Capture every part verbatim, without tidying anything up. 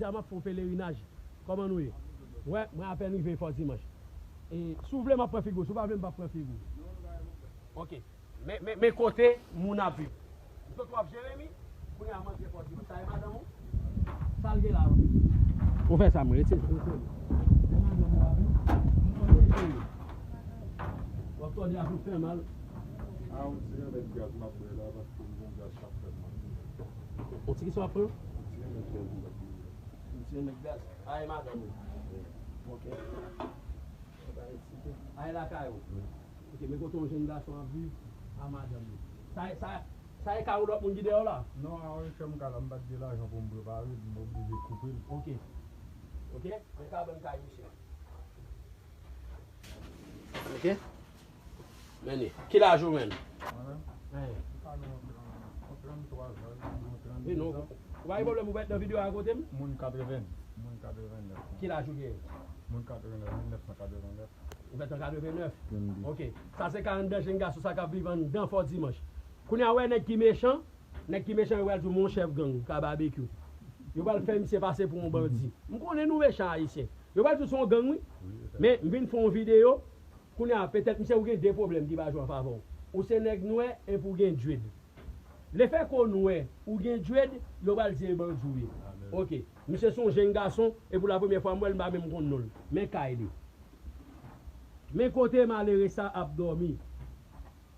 Deja m ap fè yon pelerinaj. Kòman nou ye? Wè, mwen apèn rive Fò Dimanch. E, si w vle, m ap pran figi w. Si w pa vle, m p ap pran figi w. Ok. Men, men, men kote moun ap viv. Sot w ap Jeremi, kounye a m antre Fò Dimanch. Sa e madanm ou? Sa l gen la? Ou fè sa, mwen retire. Men madanm ou ap viv. M konnen Jeremi. W ap tòde ap fè mal. A, yon ti remèd gaz m ap bwè la, paske m gen gaz k ap fè m mal. Yon ti kisa w ap pran? Yon ti remèd gaz m ap bwè. Yon ti remèd gaz. A, e madanm ou? Ok. Ay lakay ou. Ok, men kote yon jenn gason ap viv a madanm li. Sa, sa, sa e kay yon lòt moun ki dèyè w la? Non, a yon chèm ka la, m pa t gen lajan pou m prepare, m oblije koupe l. Ok. Ok, men kabann kay misye. Ok. Men ni. Ki laj ou menm? Mwen menm? Hein. M ka nan trant, trant twa zan, nan trant de zan. Ou pa gen pwoblèm, ou pa t nan videyo a kote m? Moun katreven, moun katreven nèf. Ki laj ou gen? Moun katreven nèf, mil nèf san katreven nèf. Ou fèt an katreven nèf? Ok. Sa se ka anndan jenn gason sa k ap viv anndan Fò Dimanch. Kounye a, wè nèg ki mechan, nèg ki mechan yo pral di w, "Mon chèf gang, ka babekyou." Yo pral fè misye pase pou yon bandi. M konnen nou mechan Ayisyen. Yo pral di w se yon gang, wi. Men, m vin fè yon videyo. Kounye a, petèt, misye, ou gen de pwoblèm ki pa jwe an favè w. Ou se nèg nwè, epi ou gen dread. Lefètke w nwè, ou gen dread, yo pral di e bandi w ye. Ok. Misye se yon jenn gason, e pou la premyè fwa m wè l, m pa menm konn non l. Men kay li. Men kote malere sa ap dòmi.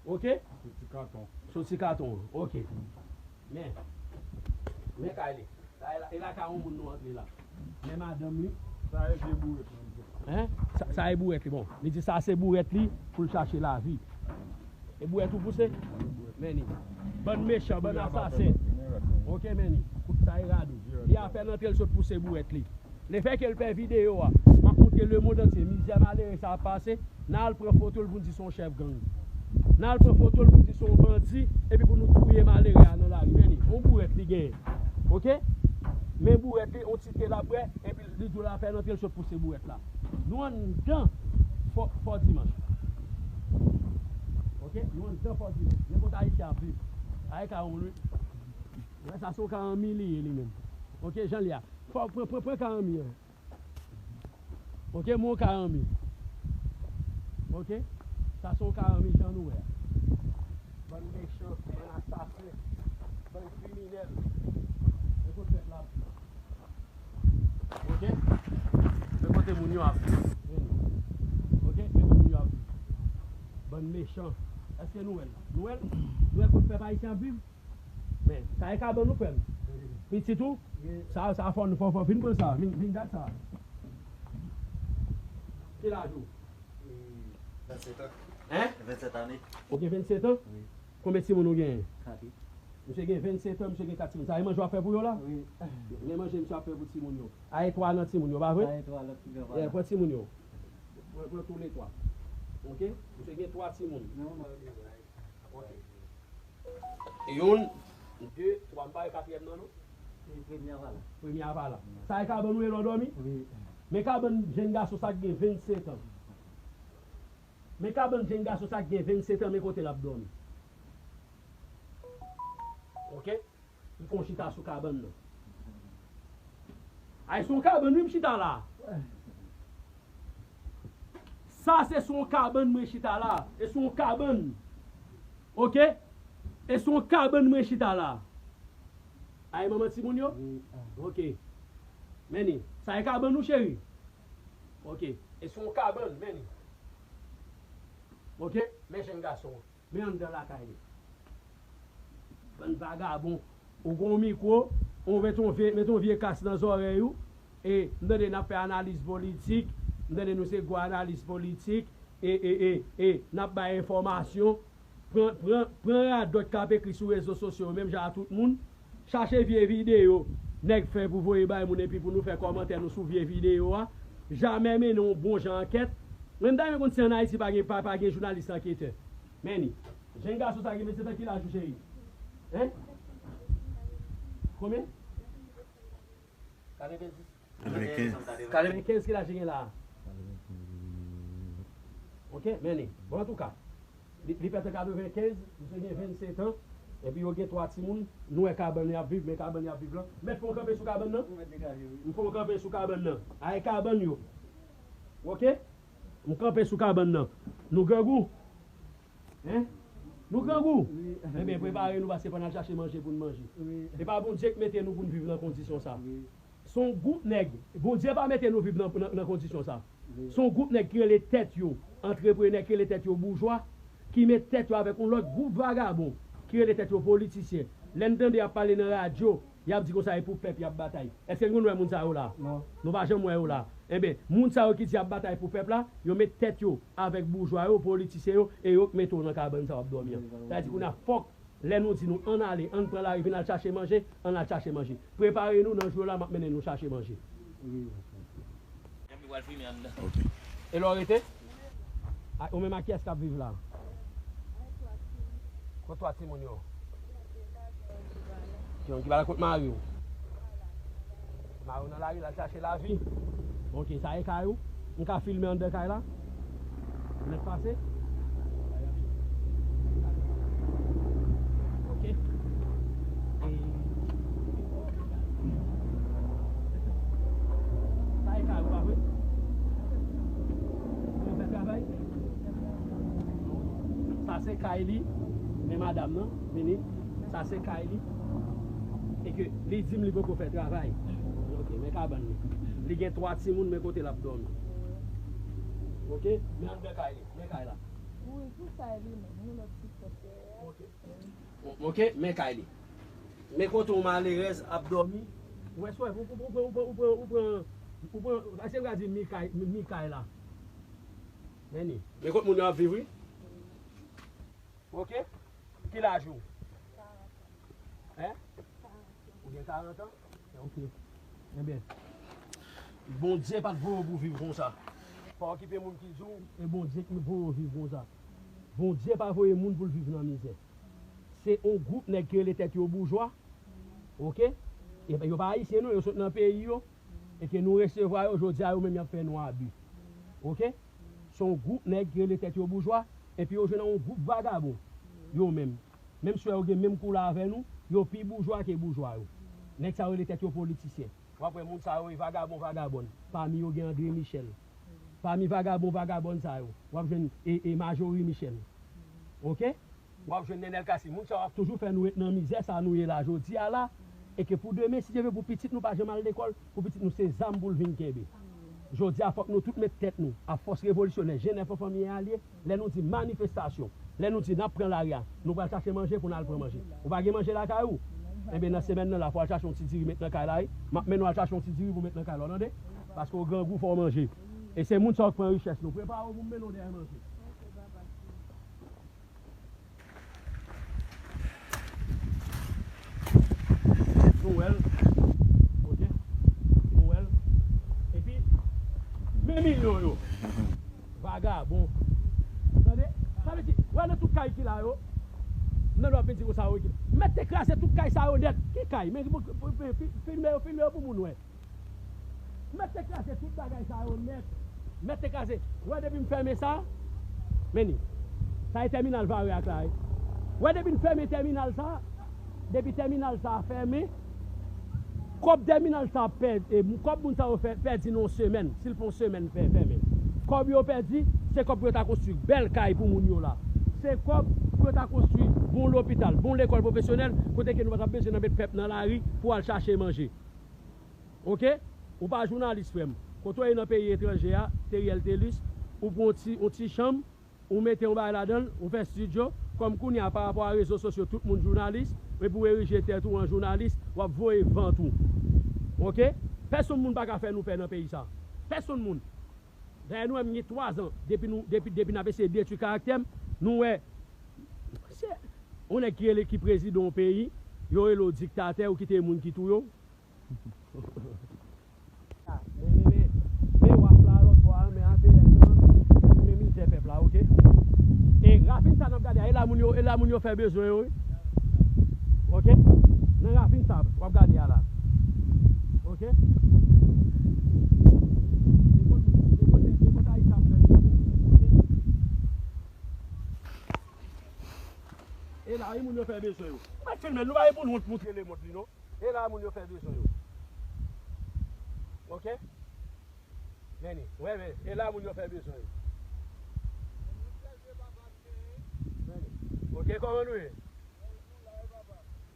Ok? Sou ti katon. Sou ti katon an. Ok. Men. Men kay li. Sa e la, e lakay yon moun nou antre la. Men madanm li. Sa e vye bourèt li. Hein? Sa, sa e bourèt li. Bon, li di sa se bourèt li pou l chache lavi. E bourèt ou pouse? Men ni. Bann mechan, bann asasen. Ok, men ni. Kout sa e rad ou. Li apèn antre l sot pouse bourèt li. Lefètke l fè videyo a, m ap montre lemonn antye mizè malere sa ap pase, n a al pran foto l pou n di se yon chèf gang. N a al pran foto l pou n di se yon bandi, epi pou nou touye malere a nan lari. Men ni, yon bourèt li genyen. Ok? Men bourèt li, yon ti te l ap bwè, epi li di w l apèn antre l sot pouse bourèt la. Nou anndan Fò, Fò Dimanch. Ok? Nou anndan Fò Dimanch. Men kote Ayisyen ap viv. Ay ka yon lwi. Wè sa se yon ka anmi li ye li menm. Ok, jan l ye a. Fò, pran, pran, pran ka anmi an. Ok, men yon ka anmi. Ok? Sa se yon ka anmi jan nou wè a. Bann mechan, bann asasen, bann kriminèl. Men kote pèp la ap viv. Ok? Men kote moun yo ap viv. Ok? Men kote moun yo ap viv. Bann mechan. Èske nou wè l? Nou wè l? Nou wè kote pèp ayisyen ap viv? Men, sa e kabann ou, frè m? Pitit ou? Sa, sa fò nou fò, fò. Vin pran sa, vin, vin gad sa. Ki laj ou? Vennsèt an. Hein? Vennsèt ane. Ou gen vennsèt an? Wi. Konbyen timoun ou genyen? Kat. Misye gen vennsèt an, misye gen kat timoun. Sa e manje w ap fè pou yo la? Wi. Men manje misye ap fè pou timoun yo. A e twa nan timoun yo, pa vre? A e twa nan timoun yo, yeah, pran timoun yo. Pran, pran tou le twa. Ok? Misye gen twa timoun. Non, mwen, ok. Youn, de, twa, m pa wè katriyèm nan, non? Premye a pa la. Premye a pa la. Sa e kabann ou ye lè w dòmi? Wi. Men kabann jenn gason sa k gen vennsèt an. Men kabann jenn gason sa k gen vennsèt an, men kote l ap dòmi. Ok? M fè yon chita sou kabann nan. Ay, sou yon kabann, wi, m chita la. Sa se sou yon kabann mwen chita la. E sou yon kabann. Ok? E sou yon kabann mwen chita la. Ay, manman timoun yo? Wi. Ok. Men ni. Sa e kabann ou, cheri? Ok. E sou yon kabann, men ni. Ok? Men jenn gason an. Men anndan lakay li. Bann vagabon. Ou gen yon mikwo, ou met yon vye, met yon vye kas nan zòrèy ou, e m tande n ap fè analiz politik, m tande nou se gwo analiz politik, e, e, e, e, n ap bay enfòmasyon, pran, pran, pran radòt k ap ekri sou rezo sosyo yo, menm jan a tout moun, chache vye videyo nèg fè pou voye bay moun epi pou nou fè kòmantè nou sou vye videyo a, jamè mennen yon bon jan ankèt. Mwen m ta renmen konn si ann Ayiti pa gen, pa, pa gen jounalis anketè. Men ni. Jenn gason sa gen vennsèt an, ki laj ou, cheri? Hein? Konbyen? Katrevenndis. Katrevenkenz. Katrevenkenz, ki laj li gen la? Ok, men ni. Bon, antouka, li, li fèt an katrevenkenz, misye gen vennsèt an. Epi yo gen twa timoun, nou wè kabann y ap viv, men kabann y ap viv lan. Mèt fè yon kanpe sou kabann nan. M fè yon kanpe sou kabann nan. Ay kabann yo. Oke? M kanpe sou kabann nan. Nou grangou? Hein? Nou grangou? Enben, prepare nou paske fò n al chache manje pou n manje. E pa Bondye k mete nou pou n viv nan kondisyon sa. Se yon gwoup nèg, Bondye pa mete nou viv nan, nan, nan kondisyon sa. Se yon gwoup nèg ki rele tèt yo antreprenè, ki rele tèt yo boujwa, ki met tèt yo avèk yon lòt gwoup vagabon ki rele tèt yo politisyen. Lè n tande y ap pale nan radyo, y ap di konsa e pou pèp y ap batay. Èske n konn wè moun sa yo la? Non. Nou pa janm wè yo la. Enben, moun sa yo ki di y ap batay pou pèp la, yo met tèt yo avèk boujwa yo, politisyen yo, e yo k mete w nan kabann sa w ap dòmi an. Sa vle di kounye a fòk lè nou di nou ann ale, ann pran lari, vin al chache manje, ann al chache manje. Prepare nou, nan jou la, m ap mennen nou chache manje. Epi w al fimen anndan. Ok. E lè w rete? A, ou menm ak kiyès k ap viv la? Kot twa timoun yo? Yon ki pa la kot mari w? Mari w nan lari, l al chache lavi. Ok, sa e kay ou? M ka filme anndan kay la? Ou mèt pase? Ok. E sa e kay ou, pa vre? Ou fè travay? Sa se kay li, men madanm nan, vini. Sa se kay li. E ke li di m li poko fè travay. Ok, men kabann li. Li gen twa timoun, men kote l ap dòmi. Ok, men anndan kay li, men kay la. Wi, pou sa e li menm, yon lòt ti pòt dèyè. Ok. Ok, men kay li. Men kote yon malerèz ap dòmi. Ou wè, sou, ou, ou, ou pran, ou pran, ou pran, èske m ka di mi kay, mi, mi kay la? Men ni. Men kot moun yo ap viv, wi. Ok? Ki laj ou? Hein? Ou gen karant an? Ok. Enben, Bondye pa t voye w pou w viv konsa. Pa okipe moun ki di w, e Bondye ki voye w viv konsa. Bondye pa voye moun pou l viv nan mizè. Se yon gwoup nèg ki rele tèt yo boujwa. Ok? E yo pa ayisyen non, yo sot nan peyi yo. E ke nou resevwa yo, jodi a yo menm y ap fè nou abi. Ok? Se yon gwoup nèg ki rele tèt yo boujwa, epi yo jwenn yon gwoup vagabon. Yo menm. Menm si yo gen menm koulè avè nou, yo pi boujwa ke boujwa yo. Nèg sa yo rele tèt yo politisyen. W ap wè moun sa yo e vagabon vagabòn. Pami yo gen André Michel. Pami vagabon vagabòn sa yo, w ap jwenn e, e Marjorie Michel. Ok? W ap jwenn Nenel Cassy. Moun sa yo ap toujou fè nou ret nan mizè sa nou ye la jodi a la. E ke pou demen, si Dye vle, pou pitit nou pa janm al lekòl, pou pitit nou se zam pou l vin kenbe. Jodi a, fòk nou tout met tèt nou, a fòs revolisyonè, G nèf an fanmi alye, lè nou di manifestasyon, lè nou di n ap pran lari a, nou pral chache manje pou n al pran manje. Ou pa gen manje lakay ou? Enben, nan semèn nan la, fò w al chache yon ti diri met nan kay la, wi. M ap mennen w al chache yon ti diri pou w met nan kay la, w tande? Paske w grangou, fò w manje. E se moun sa yo k pran richès nou. Prepare w pou m mennen w dèyè manje. Nou wè l. Ok. Nou wè l. Epi, men milyon yo. Vagabon. Tande? Sa vle di, wè nan tout kay ki la yo, nan lè w ap vin di konsa, yo ki mèt te kraze tout kay sa yo nèt. Ki kay? Men, men, men, fi-, filme yo, filme yo pou moun wè. Mèt te kraze tout bagay sa yo nèt. Mèt te kraze. Wè depi m fèmen sa, men ni. Sa e tèminal Vare ak la, wi. Wè depi n fèmen tèminal sa, depi tèminal sa fèmen, kòb tèminal sa pèdi, e kòb moun sa yo fè, pèdi nan yon semèn, si l fè yon semèn fè, fèmen. Kòb yo pèdi, se kòb pou yo ta konstwi bèl kay pou moun yo la. Se kòb pou yo ta konstwi bon lopital, bon lekòl pwofesyonèl, kote ke nou pa t ap bezwen nan met pèp nan lari pou al chache manje. Ok? Ou pa jounalis, frè m. Kote w ye nan peyi etranje a, Teriel Telus, ou pran yon ti, yon ti chanm, ou mete yon bagay ladan l, ou fè estidyo, kòm kounye a, pa rapò a rezo sosyo, tout moun jounalis, epi w erije tèt ou an jounalis, w ap voye vant ou. Ok? Pèsonn moun pa ka fè nou pè nan peyi sa. Pèsonn moun. Dayè, nou wè m gen twa zan, depi nou, depi, depi n ap eseye detwi karaktè m, nou wè, se yon nèg ki rele ki prezidan yon peyi, yo rele w diktatè, ou kite moun ki touye w. Men, men, men, men waf la lòt bò a, men A P N nan, men mizè pèp la, ok? E ravin sa n ap gade a, e la moun yo, e la moun yo fè bezwen yo, wi. Ok? Nan ravin sa, w ap gade a la. Ok? E kot, e kot, e kot Ayiti ap fè bezwen, ok? E la, Ay, moun yo fè bezwen yo. Mwen filme, nou pa gen pou nou moutre lemonn li, non. E la moun yo fè bezwen yo. Oke? Men li. Wè, men, e la moun yo fè bezwen yo. Men li. Oke, kòman nou ye?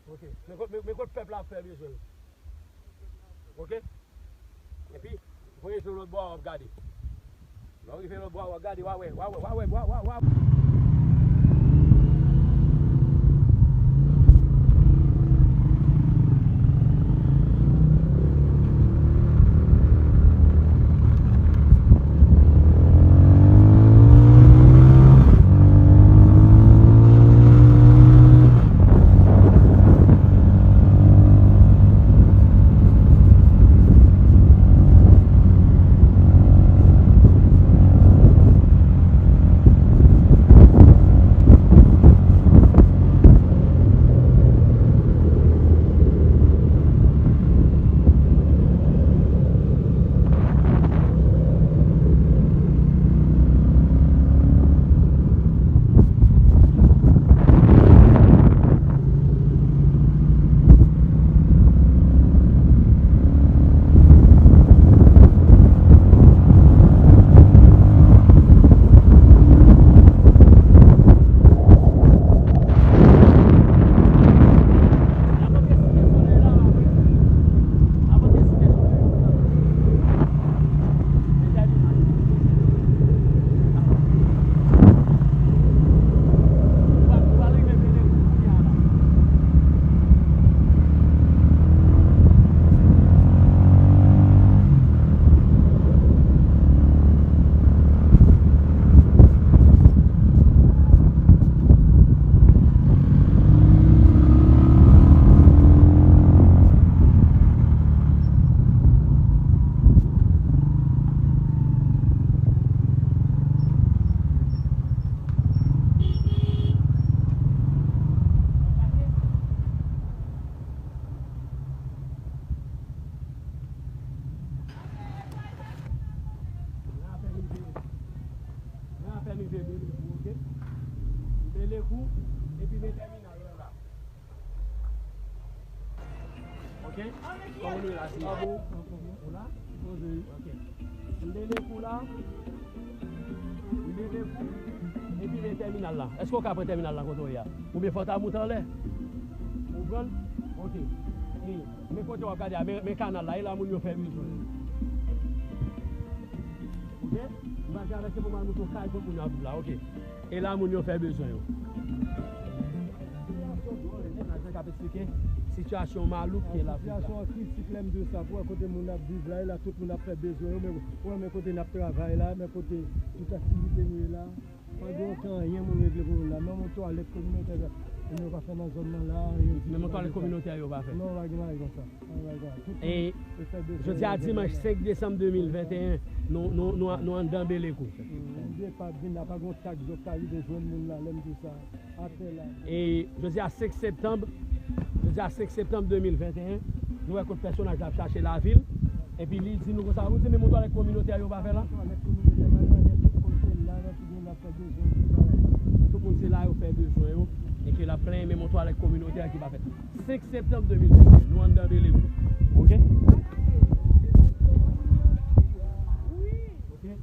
Oke. Men kot, men, men kot pèp la ap fè bezwen yo. Oke? Epi, voye sou lòt bò a, w ap gade. Lè w rive lòt bò a, w ap gade, w a wè, w a wè, w a wè, w a, w a, w a. Nan apèn rive, nan apèn rive Belekou, oke? Belekou, epi men tèminal la la. Oke? Kòman nou ye la, Seyè? Ou la? Oke. M Belekou la. M Belekou. Epi men tèminal la. Èske w ka pran tèminal la kote w ye a? Oubyen fò w ta moute anlè? Ou konprann? Oke. E, men kote w ap gade a, men, men kanal la, e la moun yo fè bezwen yo. Oke? M pral travèse pou m al montre w kay kot moun yo ap viv la, oke? E la moun yo fè bezwen yo. Sitiyasyon dwòl, e nèg la k ap eksplike sitiyasyon malouk ke l ap viv la. Sitiyasyon an kritik, lè m di w sa, pou wè kote moun ap viv la, e la tout moun ap fè bezwen yo, men ou wè men kote n ap travay la, men kote tout aktivite nou ye la. Pa gen okenn anyen moun regle pou nou la. Menm yon twalèt kominotè, moun yo pa fè nan zòn nan la, anyen ditou. Menm yon twalèt kominotè yo pa fè. Non, pa gen bagay konsa. Pa gen bagay konsa. Tout moun yo fè bezwen yo. E jodi a dimanch senk desanm de mil venteyen, nou, nou, nou, nou anndan Belekou. Moun depa vin la, pa gen yon tak zòt ka rive jwenn moun la, lè m di sa. Atè la. E jodi a senk septanm, jodi a senk septanm de mil venteyen, nou wè kot pèsonaj la ap chache lavil. Epi li di nou konsa, ou di menm yon twalèt kominotè yo pa fè la? Twalèt kominotè pa fè, tout moun se la, nan tout moun ap fè bezwen, tout bagay. Tout moun se la yo fè bezwen yo, e ke l ap plenyen menm yon twalèt kominotè ki pa fè. Senk septanm de mil venteyen, nou anndan Belekou. Oke? Oke?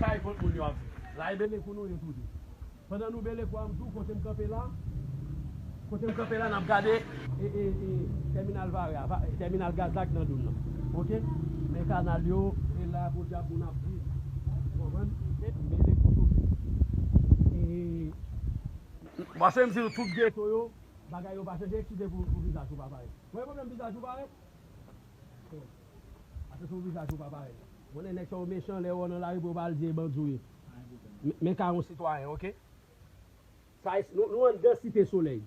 Kay kot moun yo ap viv. La e Belekou nou ye tou de. Pandan nou Belekou a, m di w kote m kanpe la, kote m kanpe la, n ap gade, e, e, e, tèminal vare a, va-, tèminal gaz la k nan Doun nan. Oke? Men kanal yo, e la, podyab, moun ap viv. Ou konprann? Belekou toujou. E, paske m di w tout geto yo, bagay yo pa chanje, eskize pou, pou vizaj ou pa parèt. Mwen pwoblèm vizaj ou parèt? Atè sou vizaj ou pa parèt. Konnen nèg sa yo mechan, lè yo nan lari pou yo pa al di e bandi w ye. Men, men ka yon sitwayen, oke? Sa, nou, nou anndan Site Solèy.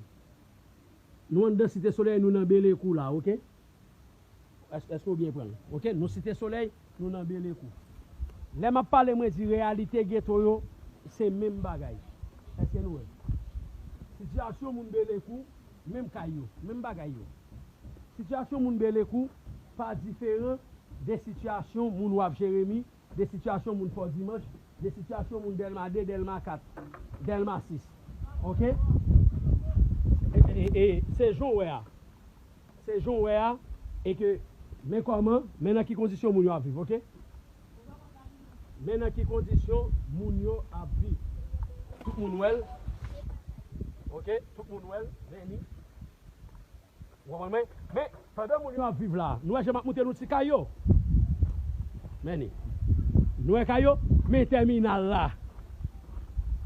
Nou anndan Site Solèy, nou nan Belekou la, oke? Èske, èske w byen pran l? Oke, nou Site Solèy, nou nan Belekou. Lè m ap pale, mwen di reyalite geto yo, se menm bagay. Èske nou wè? Sitiyasyon moun Belekou, menm kay yo, menm bagay yo. Sitiyasyon moun Belekou pa diferan de sitiyasyon moun Waf Jeremi, de sitiyasyon moun Fò Dimanch, de sitiyasyon moun Dèlma de, Dèlma kat, Dèlma sis. Oke? E, e, se jan w wè a. Se jan w wè a. E ke, men kòman, men nan ki kondisyon moun yo ap viv, oke? Men nan ki kondisyon moun yo ap viv. Tout moun wè l. Oke? Tout moun wè l. Men ni. Ou konprann mwen? Men, pandan moun yo ap viv la, nou wè jan m ap montre nou ti kay yo? Men ni. Nou wè kay yo? Men tèminal la.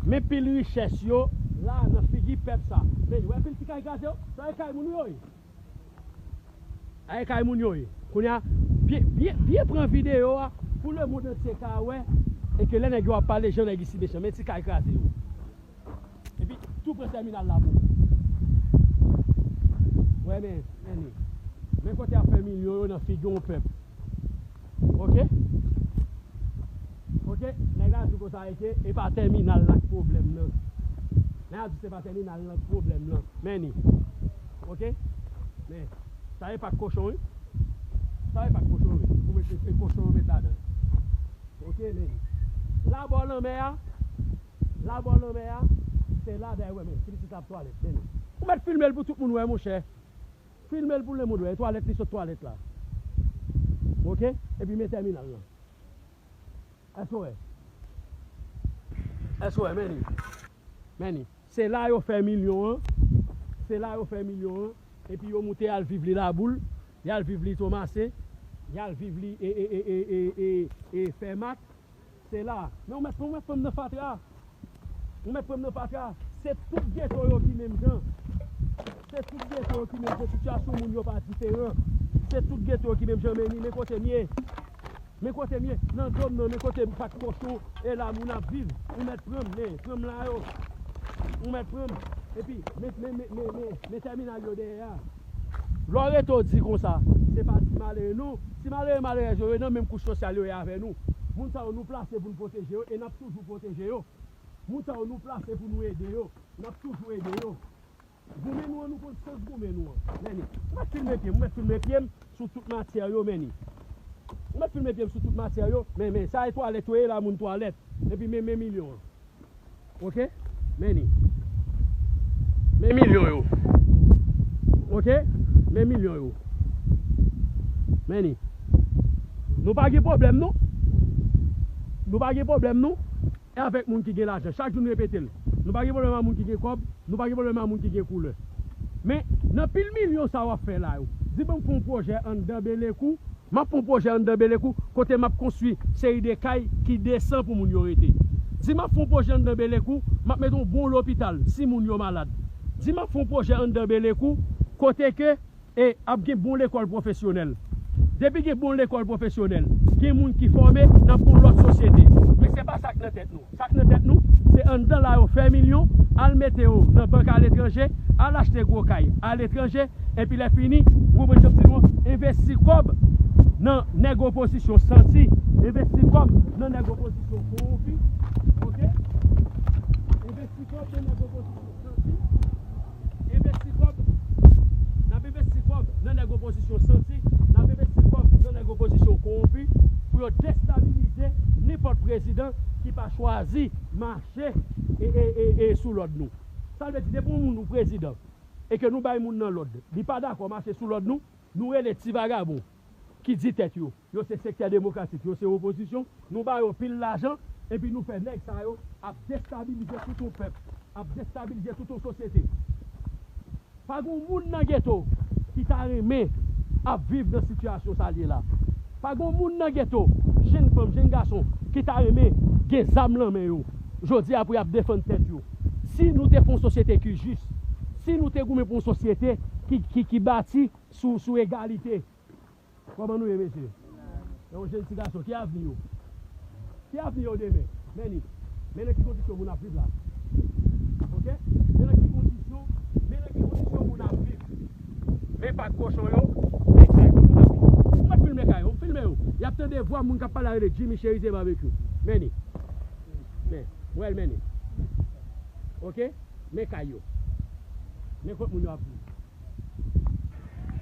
Men pil richès yo la nan figi pèp sa. Men ni, ou wè pil ti kay kraze yo? Sa e kay moun yo ye. Ay kay moun yo ye. Kounye a, byen, byen, byen pran videyo a pou lemonn antye ka wè. E ke lè nèg yo ap pale, jan nèg isi mechan. Men ti kay kraze yo. Epi, tou pran tèminal la pou ou. Wè, men, men li. Men kote ap fè milyon yo nan figi yon pèp. Oke? Oke? Nèg la di konsa, e ke e pa tèminal la k pwoblèm nan. Nèg la di se pa tèminal la k pwoblèm nan. Men ni. Oke? Men, sa e pak kochon, wi. Sa e pak kochon, wi. Pou mete, se kochon yo met ladan. Oke, men ni. Labò lanmè a, labò lanmè a, se la dèyè, wè, men, ti pitit la ap twalèt, men ni. Ou mèt filme l pou tout moun wè, monchè. Filme l pou lemonn wè, e twalèt li sot twalèt la. Oke? Epi men tèminal lan. Èske w wè? Èske w wè? Men ni. Men ni. Se la yo fè milyon an. Se la yo fè milyon an. Epi yo moute al viv li Laboul. Y al viv li Tomasen. Y al viv li e, e, e, e, e, e, e Fèmat. Se la. Men ou mèt, ou mèt pran m nan fatra. Ou mèt pran m nan fatra. Se tout geto yo ki menm jan. Se tout geto yo ki menm jan. Sitiyasyon moun yo pa diferan. Se tout geto yo ki menm jan. Men ni, men kote m ye. Men kote m ye. Nan do m nan, men kote m pak kochon. E la moun ap viv. Ou mèt pran m, men, pran m la yo. Ou mèt pran m. Epi, men, men, men, men, men, men tèminal yo dèyè a. Lè w rete w di konsa, se pa ti malere non. Ti malere malerèz yo, yo nan menm kouch sosyal yo ye avè nou. Moun sa yo nou plase pou n pwoteje yo e n ap toujou pwoteje yo. Moun sa yo nou plase pou nou ede yo, n ap toujou ede yo. Goumen nou an, nou konn sans goumen nou an. Men ni. Ou mèt filme pye m, ou mèt filme pye m sou tout matyè yo, men ni. Ou mèt filme pye m sou tout matyè yo, men, men, sa e twalèt yo ye la, moun twalèt. Epi men, men milyon an. Oke? Men ni. Men milyon yo. Oke? Men milyon yo. Men ni. Nou pa gen pwoblèm, non. Nou pa gen pwoblèm, non. E avèk moun ki gen lajan. Chak jou n repete l. Nou pa gen pwoblèm ak moun ki gen kòb, nou pa gen pwoblèm ak moun ki gen koulè. Men, nan pil milyon sa w ap fè la yo, di ban m fè yon pwojè anndan Belekou, m ap fè yon pwojè anndan Belekou kote m ap konstwi seri de kay ki desan pou moun yo rete. Di m ap fè yon pwojè anndan Belekou, m ap mete yon bon lopital si moun yo malad. Di m ap fè yon pwojè anndan Belekou kote ke e ap gen bon lekòl pwofesyonèl. Depi gen bon lekòl pwofesyonèl, gen moun ki fòme, n ap gen yon lòt sosyete. Men se pa sa k nan tèt nou. Sa k nan tèt nou, se anndan la yo fè milyon, al mete yo nan bank aletranje, al achte gwo kay aletranje, epi lè fini, ou konprann jan m di nou an, envesti kòb nan nèg opozisyon santi, envesti kòb nan nèg opozisyon kowonpi, oke? Envesti kòb nan nèg opozisyon santi, envesti kòb, n ap envesti kòb nan nèg opozisyon santi, n ap envesti kòb nan nèg opozisyon kowonpi pou yo destabilize nenpòt prezidan ki pa chwazi mache e, e, e, e sou lòd nou. Sa vle di, depi yon moun ou prezidan e ke nou bay moun nan lòd, li pa dakò mache sou lòd nou, nou rele ti vagabon ki di tèt yo, yo se sektè demokratik, yo se opozisyon, nou ba yo pil lajan, epi nou fè nèg sa yo ap destabilize tout yon pèp, ap destabilize tout yon sosyete. Pa gen yon moun nan geto ki ta renmen ap viv nan sitiyasyon sa l ye la. Pa gen yon moun nan geto, jenn fanm, jenn gason, ki ta renmen gen zam nan men yo jodi a pou y ap defann tèt yo. Si nou te fè yon sosyete ki jis, si nou te goumen pou yon sosyete ki, ki, ki bati sou, sou egalite, kòman nou ye, mesye? Yon jenn ti gason, ki avni yo? Ki avni yo demen? Men ni. Men nan ki kondisyon moun ap viv la. Oke? Men nan ki kondisyon, men nan ki kondisyon moun ap viv. Men pak kochon yo, men kay kote moun ap viv. Ou mèt filme kay yo, filme yo. Y ap tande vwa moun k ap pale a yo de Jimmy Cherizier Barbecue. Men ni. Men, ou wè l men ni. Oke? Men kay yo. Men kot moun yo ap viv.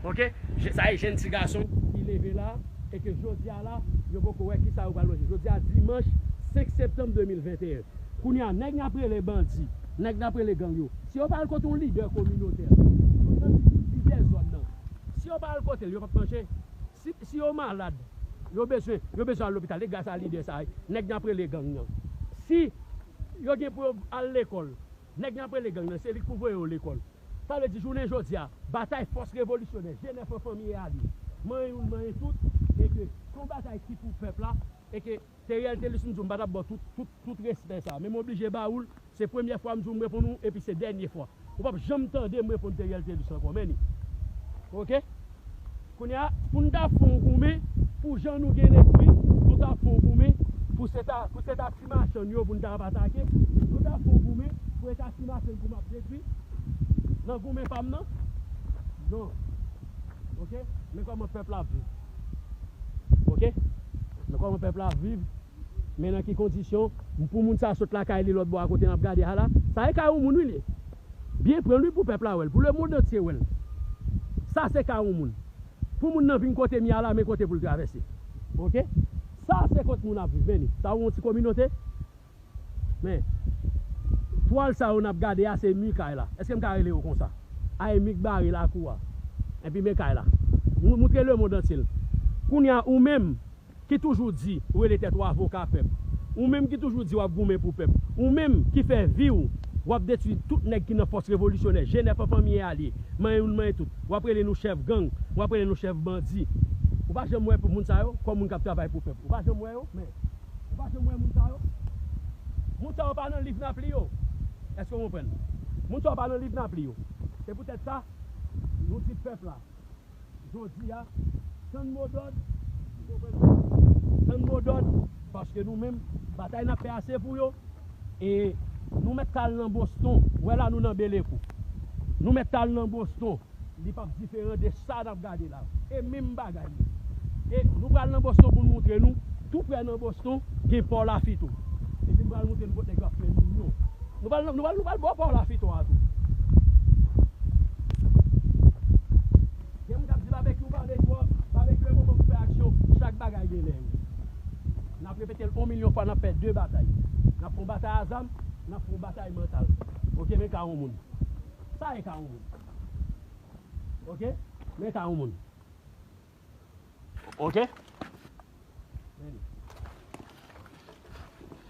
Oke? Je-, sa e jenn ti gason ki leve la, e ke jodi a la, yo poko wè kisa yo pral manje. Jodi a, dimanch senk septanm de mil venteyen. Kounye a, nèg n ap rele bandi, nèg n ap rele gang yo, si yo pa al kote yon lidè kominotè, nan lidè zòn nan. Si yo pa al kote l, yo p ap manje. Si, si yo malad, yo bezwen, yo bezwen al lopital. E gras a lidè sa a, nèg n ap rele gang nan. Si yo gen pou yo al lekòl, nèg n ap rele gang nan, se li k pou voye yo lekòl. Sa vle di, jounen jodi a, batay fòs revolisyonè, G nèf an fanmi e alye, manyen youn, manyen tout, e ke se yon batay ki pou pèp la, e ke Theriel Thelus, m di w, m pa t ap ba w tout, tout, tout respè sa a, men m oblije ba ou l, se premyè fwa m di w m reponn ou, epi se dènye fwa. Ou p ap janm tande m reponn Theriel Thelus ankò, men ni. Oke? Kounye a, pou n ta fè yon goumen, pou jan nou gen lespri, nou ta fè yon goumen, pou se ta, pou se ta ti machann yo, pou n ta ap atake, nou ta fè yon goumen, pou se ta ti machann pou m ap detwi, nan goumen pa m nan? Non. Oke? Men kòman pèp la ap viv. Oke? Men kòman pèp la ap viv. Men nan ki kondisyon, pou moun sa sot lakay li lòt bò a kote n ap gade a la, sa e kay yon moun wi li ye. Byen pran l wi pou pèp la wè l, pou lemonn antye wè l. Sa se kay yon moun. Pou moun nan vin kote m ye a la, men kote pou l travèse. Oke? Sa se kot moun ap viv, men li. Sa yon ti kominote? Men, twal sa yo n ap gade a, se mi kay la. Èske m ka rele yo konsa? A, e mi k bare lakou a. Epi men kay la. Mou-, moutre lemonn antye l. Kounye a, ou menm ki toujou di ou rele tèt ou avoka pèp, ou menm ki toujou di w ap goumen pou pèp, ou menm ki fè vi w, w ap detwi tout nèg ki nan fòs revolisyonè, G nèf an fanmi e alye, manyen youn, manyen tout. W ap rele nou chèf gang, w ap rele nou chèf bandi. Ou pa janm wè pou moun sa yo, kòm moun k ap travay pou pèp. Ou pa janm wè yo, men. Ou pa janm wè moun sa yo? Moun sa yo pa nan liv n ap li yo. Èske w konprann? Moun sa yo pa nan liv n ap li yo. Se poutèt sa, nou di pèp la, jodi a, tann modòd, ou konprann? Tann modòd, paske nou menm, batay n ap fè a se pou yo. E nou mèt t al nan Boston, wè la nou nan Belekou. Nou mèt t al nan Boston. Li p ap diferan de sa n ap gade la. E menm bagay li. E nou pral nan Boston pou n moutre nou, tou prè nan Boston, gen pò Lafito. Epi m pral moutre nou kot nèg yo ap fè milyon. Nou pral, nou pral, nou pral bò pò Lafito a tou. Gen moun k ap di babekyou pale twòp, babekyou e moman pou fè aksyon, chak bagay gen lè yo. N ap repete l yon milyon fwa, n ap fè de batay. N ap fè yon batay a zam, n ap fè yon batay mantal. Oke, men ka yon moun. Sa e ka yon moun. Oke? Men ka yon moun. Oke? Men li.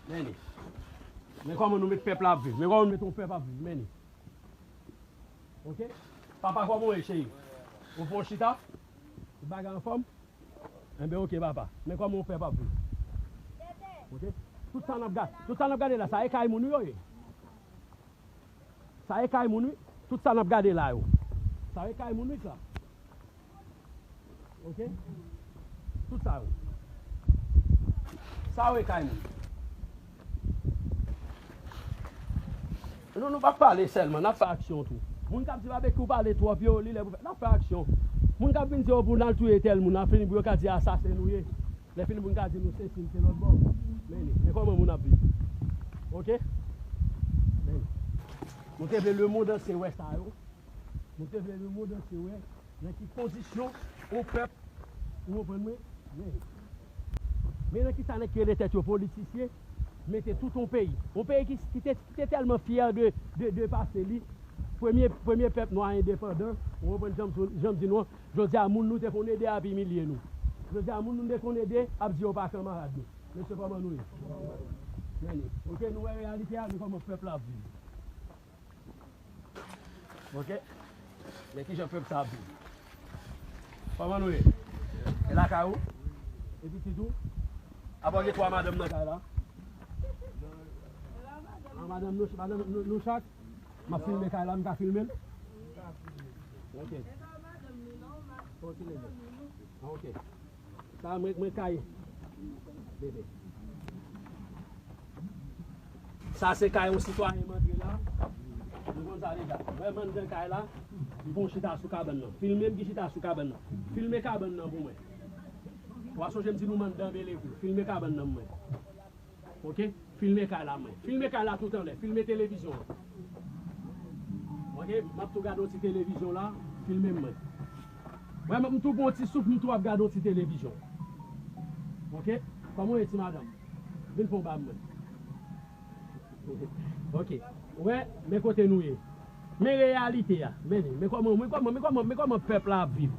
Men li. Men kòman nou met pèp la ap viv. Men kòman nou met yon pèp ap viv. Men li. Oke? Papa, kòman w ye, cheri? Ou fè yon chita? Tout bagay anfòm? Enben, oke, papa. Men kòman yon pèp ap viv. Oke? Tout sa n ap ga-, tout sa n ap gade la, sa e kay moun wi yo ye. Sa e kay moun wi. Tout sa n ap gade la yo. Sa e kay moun wi sa. Oke? Tout sa yo. Sa yo e kay moun. Nou, nou p ap pale sèlman, n ap fè aksyon tou. Moun k ap di babekyou pale twòp yo, li lè pou fè, n ap fè aksyon. Moun k ap vin di yo pou n al touye tèl moun, n ap fini pou yo ka di asasen nou ye. Lè fini pou n ka di nou sesi, n se lòt bò. Men li, men kòman moun ap viv. Oke? Men li. Nou te vle lemonn antye wè sa yo. Nou te vle lemonn antye wè nan ki kondisyon yon pèp, ou konprann mwen, men, men nan ki sa nèg ki rele tèt yo politisyen, mete tout yon peyi. Yon peyi ki, ki te, ki te tèlman fyè de, de, de pase li. Premye, premye pèp nwa endepandan, ou konprann jan m, jan m di nou an, jodi a moun nou te konn ede ap imilye nou. Jodi a moun nou te konn ede ap di yo pa kanmarad nou. Mesye, kòman nou ye? Men li. Oke, nou wè reyalite a, men kòman pèp la ap viv. Oke? Men kijan pèp sa ap viv. Kòman nou ye? E lakay ou? E pitit ou? Apa w gen twa madanm nan kay la? A, madanm nou, madanm nou, nou chak? M ap filme kay la, m ka filme l? Oke. Oke. Oke. Sa mwen, mwen kay bebe. Sa se kay yon sitwayen m antre la. Nou konn sa deja. Mwen m anndan kay la. M fè yon chita sou kabann nan. Filme m ki chita sou kabann nan. Filme kabann nan pou mwen. W a sonje m di nou m anndan Belekou. Filme kabann nan mwen. Oke? Filme kay la mwen. Filme kay la tout anlè. Filme televizyon an. Oke? M ap tou gade yon ti televizyon la. Filme m mwen. Mwen, m tou pran yon ti souf, m tou ap gade yon ti televizyon. Oke? Kòman w ye, ti madanm? Vin fè yon ba mwen. Oke. Wè, men kote nou ye. Men reyalite a. Men li. Men kòman, men kòman, men kòman, men kòman pèp la ap viv.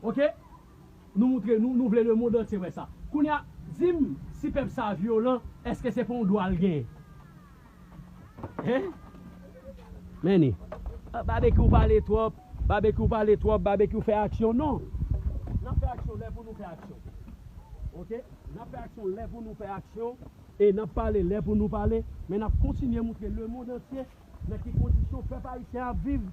Oke? Nou moutre, nou, nou vle lemonn antye wè sa. Kounye a, di m si pèp sa vyolan, èske se pa yon dwa l genyen? Hein? Men li. Ah, Babekyou pale twòp, Babekyou pale twòp, Babekyou fè aksyon. Non. N ap fè aksyon lè pou nou fè aksyon. Oke? N ap fè aksyon lè pou nou fè aksyon. E n ap pale lè pou nou pale. Men n ap kontinye moutre lemonn antye nan ki kondisyon pèp ayisyen ap viv,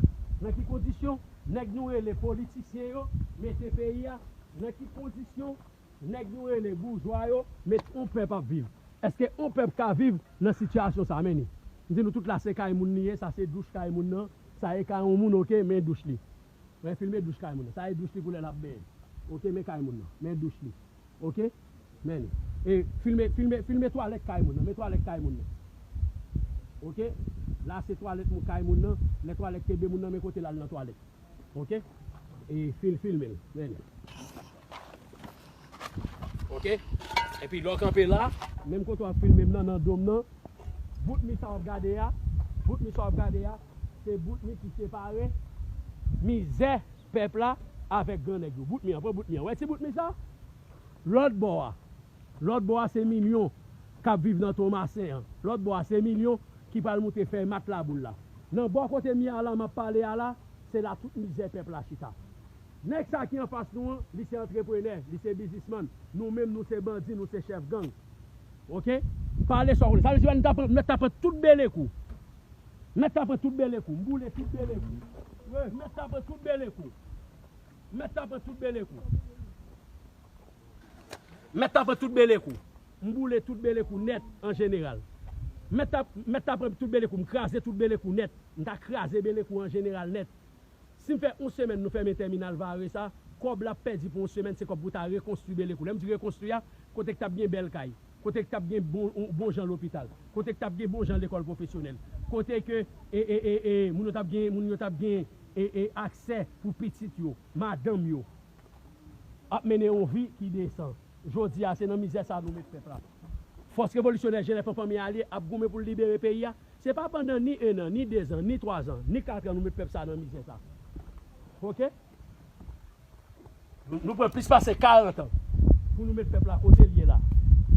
nan ki kondisyon nèg nou rele politisyen yo mete peyi a, nan ki kondisyon nèg nou rele boujwa yo met yon pèp ap viv. Èske yon pèp ka viv nan sitiyasyon sa? Men li. M di nou tout la se kay moun li ye, sa se douch kay moun nan, sa e kay yon moun, oke, men douch li. Mwen filme douch kay moun nan. Sa e douch li pou lè l ap benyen. Oke, men kay moun nan. Men douch li. Oke? Men li. E filme, filme, filme twalèt kay moun nan. Men twalèt kay moun nan. Oke? La se twalèt moun kay moun nan. Lè twalèt kenbe moun nan, men kote l al nan twalèt. Oke? E fil, filme l. Men li. Oke? Epi lè w kanpe la, menm kote w ap filme m nan, nan do m nan, bout mi sa w ap gade a, bout mi sa w ap gade a, se bout mi ki separe mizè pèp la avèk gran nèg yo. Bout mi an, pran bout mi an. Wè ti bout mi sa? Lòt bò a. Lòt bò a se milyon k ap viv nan Tomasen an. Lòt bò a se milyon ki pral moute fè matla boul la. Nan bò kote mi a la, m ap pale a la, se la tout mizè pèp la chita. Nèg sa ki anfas nou an, li se antreprenè, li se biznismann. Nou menm, nou se bandi, nou se chèf gang. Oke? Pale sa w konnen. Sa vle di, nou ta pran, mèt ta pran tout belekou. Mèt ta pran tout belekou. M boule tout belekou. Wi, mèt ta pran tout belekou. Mèt ta pran tout belekou. Mèt ta pran tout belekou. M boule tout belekou nèt an jeneral. Mèt ta, mèt ta pran tout belekou. M kraze tout belekou nèt. M ta kraze belekou an jeneral nèt. Si m fè yon semèn nou fèmen tèminal Vare sa, kòb l ap pèdi pou yon semèn, se kòb pou ta rekonstwi belekou. Lè m di rekonstwi a, kote k t ap gen bèl kay, kote k t ap gen bon, bon jan lopital, kote k t ap gen bon jan lekòl pwofesyonèl, kote ke, e, e, e, e, moun yo t ap gen, moun yo t ap gen, e, e, aksè pou pitit yo, madanm yo, ap mennen yon vi ki desan. Jodi a, se nan mizè sa nou met pèp la. Fòs revolisyonè G N F an fanmi alye ap goumen pou l libere peyi a. Se pa pandan ni en an, ni dezan, ni twazan, ni katran nou met pèp sa nan mizè sa. Oke? Nou, nou pran plis pase karant an pou nou met pèp la kote l ye la.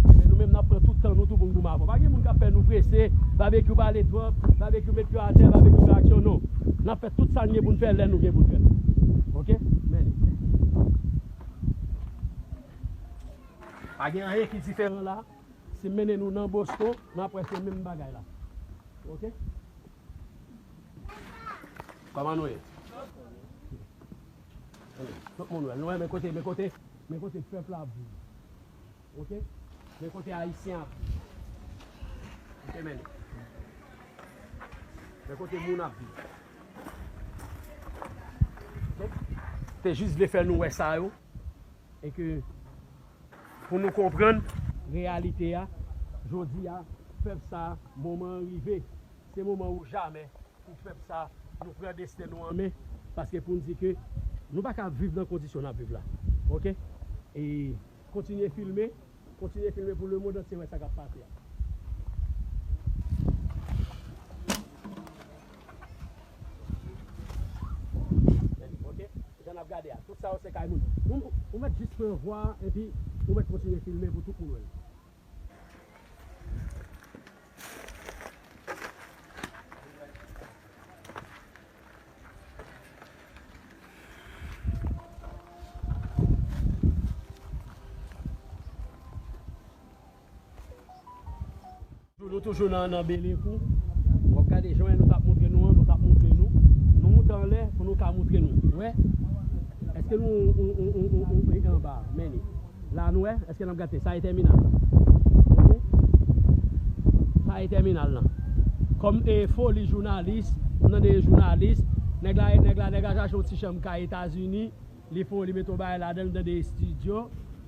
Men nou menm, n ap pran tout tan nou tou pou n goumen avè w. Pa gen moun k ap fè nou prese, Babekyou pale twòp, Babekyou met pye atè, Babekyou fè aksyon, non. N ap fè tout sa n gen pou n fè lè nou gen pou n fè l. Oke? Men li. Pa gen anyen ki diferan la. Si m mennen nou nan Boston, n ap wè se menm bagay la. Oke? Kòman nou ye? Tout moun wè. Nou wè, men kote, men kote, men kote pèp la ap viv. Oke? Men kote ayisyen ap viv. Oke, men. Men kote moun ap viv. Oke? Te jis vle fè nou wè sa yo. E ke pou nou konprann reyalite a, jodi a, pèp sa, moman an rive. Se moman ou jamè pou pèp sa, nou pran desten nou an men, paske pou n di ke nou pa ka viv nan kondisyon n ap viv la. Oke? E kontinye filme, kontinye filme pou lemonn antye wè sa k ap pase a. Oke? Jan n ap gade a. Tout sa yo se kay moun. Ou, ou mèt jis pran vwa a, epi ou mèt kontinye filme pou tout moun wè l. Nou toujou nan, nan Belekou. W ap gade jan nou t ap montre nou an, nou t ap montre nou. Nou moute anlè pou nou ka montre nou. Ou wè? Èske nou, ou, ou anba? Men li. La nou wè? Èske n ap gade? Sa e tèminal. Oke? Sa e tèminal lan. Kòm e foli jounalis, m tande e jounalis, nèg la, nèg la, nèg la chache yon ti chanm kay Etazini, li fè, li mete yon bagay ladan l, m tande estidyo,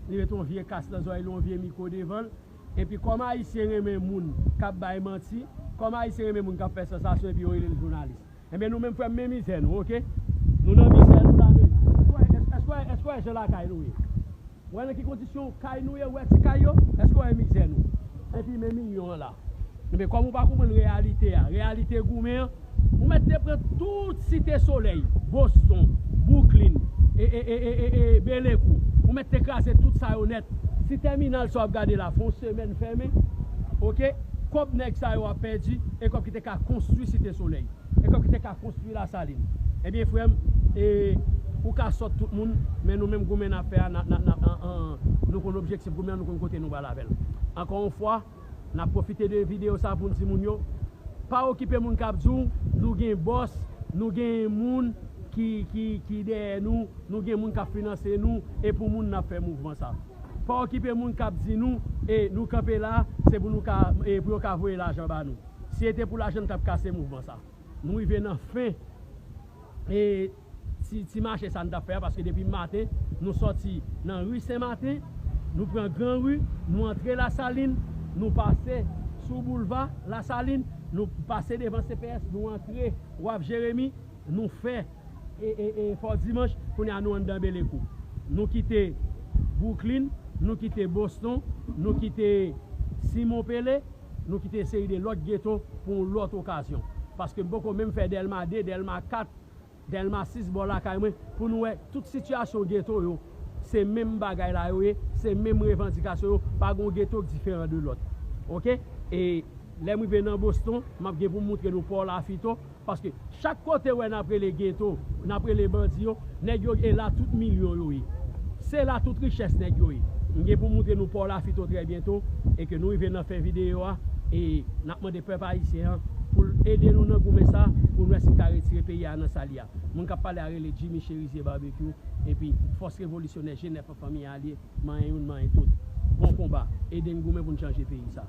li mete yon vye kas nan zòrèy li, yon vye mikwo devan l. Epi kòm ayisyen renmen moun k ap bay manti, kòm ayisyen renmen moun k ap fè sansasyon epi yo rele l jounalis. Enben nou menm frè m, men mizè nou, oke? Nou nan mizè nou la, men. Èske w wè, èske w wè, èske w wè jan lakay nou ye? W wè nan ki kondisyon kay nou ye, w wè ti kay yo? Èske w wè mizè nou? Epi men milyon an la. Ebyen, kòm ou pa konprann reyalite a, reyalite goumen an, ou mèt te pran tout Site Solèy, Boston, Brooklyn, e, e, e, e, e, e Belekou. Ou mèt te kraze tout sa yo nèt. Si tèminal sa w ap gade la, fè yon semèn fèmen, oke? Kòb nèg sa yo ap pèdi, e kòb ki te ka konstwi Site Solèy, e kòb ki te ka konstwi Lasalin. Ebyen, frè m, e, ou ka sòt tout moun, men nou menm goumen n ap fè a, n ap, n ap, n ap, an, an, nou konn objektif goumen an, nou konn kote nou pral avè l. Ankò yon fwa, n ap pwofite de videyo sa pou n di moun yo, pa okipe moun k ap di w, nou gen bòs, nou gen moun ki, ki, ki dèyè nou, nou gen moun k ap finanse nou, e pou moun n ap fè mouvman sa. Pa okipe moun k ap di nou, e nou kanpe la, se pou nou ka, e pou yo ka voye lajan ba nou. Si se te pou lajan, n t ap kase mouvman sa. Nou rive nan fen, e, ti, ti mache sa n t ap fè a, paske depi maten, nou sòti nan ri Sen Maten, nou pran Gran Ri, nou antre Lasalin, nou pase sou boulva Lasalin, nou pase devan C P S, nou antre Waf Jeremi, nou fè, e, e, e, Fò Dimanch, kounye a nou anndan Belekou. Nou kite Brooklyn, nou kite Boston, nou kite Simon Pele, nou kite seri de lòt geto pou yon lòt okazyon. Paske m poko menm fè Dèlma de, Dèlma kat, Dèlma sis, bò lakay mwen, pou nou wè tout sitiyasyon geto yo, se menm bagay la yo ye, se menm revandikasyon yo, pa gen yon geto k diferan de lòt. Oke? E lè m rive nan Boston, m ap gen pou m moutre nou Pò Lafito, paske chak kote w wè n ap rele geto, n ap rele bandi yo, nèg yo e la tout milyon yo ye. Se la tout richès nèg yo ye. M gen pou m moutre nou Pò Lafito trè byento, e ke nou rive nan fen videyo a, e n ap mande pèp ayisyen an pou l ede nou nan goumen sa, pou nou wè si n ka retire peyi a nan sa l ye a. Moun k ap pale a rele Jimmy Cherizier Barbecue, epi Fòs Revolisyonè G nèf an, Fanmi Alye, manyen youn, manyen tout. Bon konba, ede n goumen pou n chanje peyi sa.